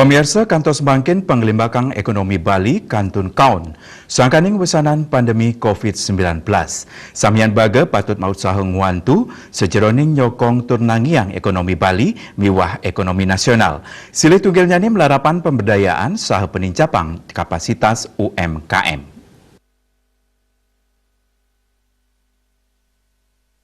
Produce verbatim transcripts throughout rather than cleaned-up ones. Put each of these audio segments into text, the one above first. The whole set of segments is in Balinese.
Pemirsa, kantos mangkin panglimbakang ekonomi Bali kantun kaon sangkaning wesanan pandemi covid sembilan belas. Samian baga patut mausaha ngwantu sajeroning nyokong tur nangiang ekonomi Bali miwah ekonomi nasional. Silih tunggilnyane malarapan pemberdayaan saha penincapang kapasitas U M K M.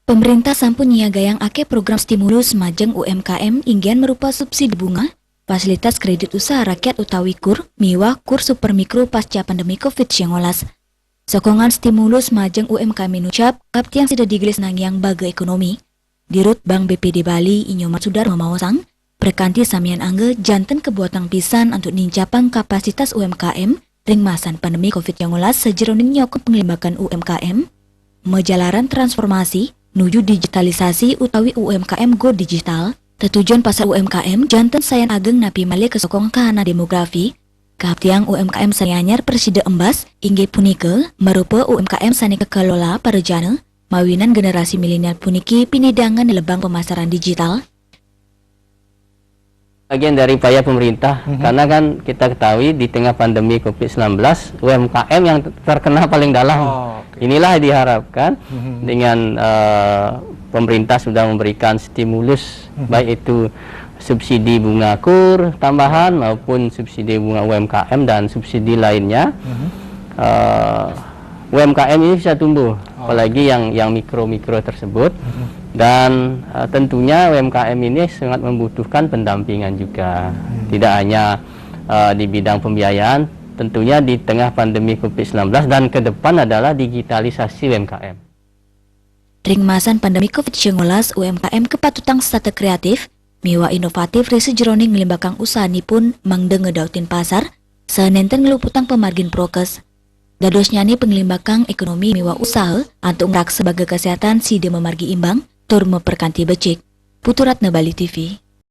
Pemerintah sampun nyiagayang akeh program stimulus majeng U M K M inggian marupa subsidi bunga, fasilitas kredit usaha rakyat utawi kur, miwah kur super mikro pasca pandemi covid sembilan belas. Sokongan stimulus majeng U M K M inucap, kaptiang sida digelis nangiang baga ekonomi. Dirut Bank B P D Bali, Inyoman Sudarma maosang, prekanti samian angga janten kabuatang pisan antuk nincapang kapasitas U M K M ring masan pandemi covid sembilan belas sajeroning nyokong panglimbakan U M K M, majalaran transformasi nuju digitalisasi utawi U M K M go digital. Tetujon pasar U M K M janten sayan ageng napi malih kasokong kahanan demografi. Kaptiang U M K M sane anyar prasida embas, inggih punika marupa U M K M sane kakelola parajana, mawinan generasi milenial puniki pinidangan lebang pemasaran digital. Bagian dari upaya pemerintah, Mhm. karena kan kita ketahui di tengah pandemi covid sembilan belas, U M K M yang terkena paling dalam. Oh, oke. Inilah diharapkan Mhm. dengan, eh, pemerintah sudah memberikan stimulus, Mhm. baik itu subsidi bunga kur tambahan maupun subsidi bunga U M K M dan subsidi lainnya. Mhm. Eh, U M K M ini bisa tumbuh, Oh. apalagi yang yang mikro-mikro tersebut. Mhm. Dan, eh, tentunya U M K M ini sangat membutuhkan pendampingan juga. Hmm. Tidak hanya, eh, di bidang pembiayaan, tentunya di tengah pandemi covid sembilan belas dan ke depan adalah digitalisasi U M K M. Ring masan pandemi covid sembilan belas, U M K M kapatutang setata kreatif miwah inovatif ring sajeroning nglimbakang usahanipun mangda ngedautin pasar, saha nenten ngluputang pamargin prokes. Dadosnyane panglimbakang ekonomi miwah usaha antuk ngraksa baga kasehatan sida mamargi imbang tur maprekanti becik. Putu Ratna, Bali T V.